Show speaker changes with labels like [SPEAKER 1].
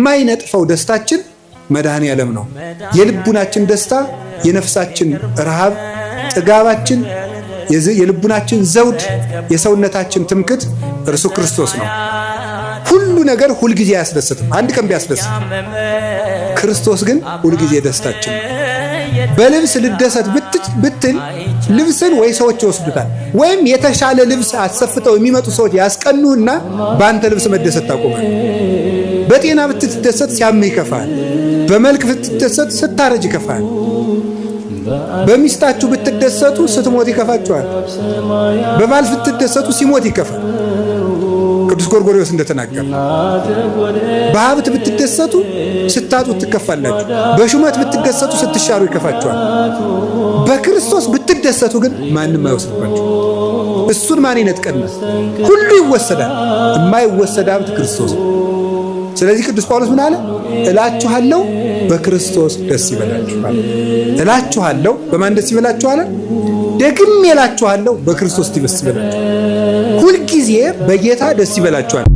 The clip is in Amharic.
[SPEAKER 1] የማይነጥፈው ደስታችን መድኃኔ ዓለም ነው። የልቡናችን ደስታ፣ የነፍሳችን ረሃብ፣ ጥጋባችን፣ የልቡናችን ዘውድ፣ የሰውነታችን ትምክት እርሱ ክርስቶስ ነው። ሁሉ ነገር ሁልጊዜ አያስደስትም። አንድ ቀን ቢያስደስት፣ ክርስቶስ ግን ሁልጊዜ ደስታችን ነው። በልብስ ልደሰት ብትል ልብስን ወይ ሰዎች ይወስዱታል፣ ወይም የተሻለ ልብስ አሰፍተው የሚመጡ ሰዎች ያስቀኑህና በአንተ ልብስ መደሰት ታቆማል። በጤና ብትደሰት ሲያምህ ይከፋል። በመልክ ብትደሰት ስታረጅ ይከፋል። በሚስታችሁ ብትደሰቱ ስትሞት ይከፋችኋል። በባል ብትደሰቱ ሲሞት ይከፋል። ቅዱስ ጎርጎርዮስ እንደተናገረ በሀብት ብትደሰቱ ስታጡ ትከፋላችሁ። በሹመት ብትደሰቱ ስትሻሩ ይከፋችኋል። በክርስቶስ ብትደሰቱ ግን ማንም አይወስድባችሁ። እሱን ማን ይነጥቀናል? ሁሉ ይወሰዳል። የማይወሰድ ሀብት ክርስቶስ ነው። ስለዚህ ቅዱስ ጳውሎስ ምን አለ? እላችኋለሁ በክርስቶስ ደስ ይበላችኋል። እላችኋለሁ በማን ደስ ይበላችኋል? ደግሜ እላችኋለሁ በክርስቶስ ደስ ይበላችኋል። ሁልጊዜ በጌታ ደስ ይበላችኋል።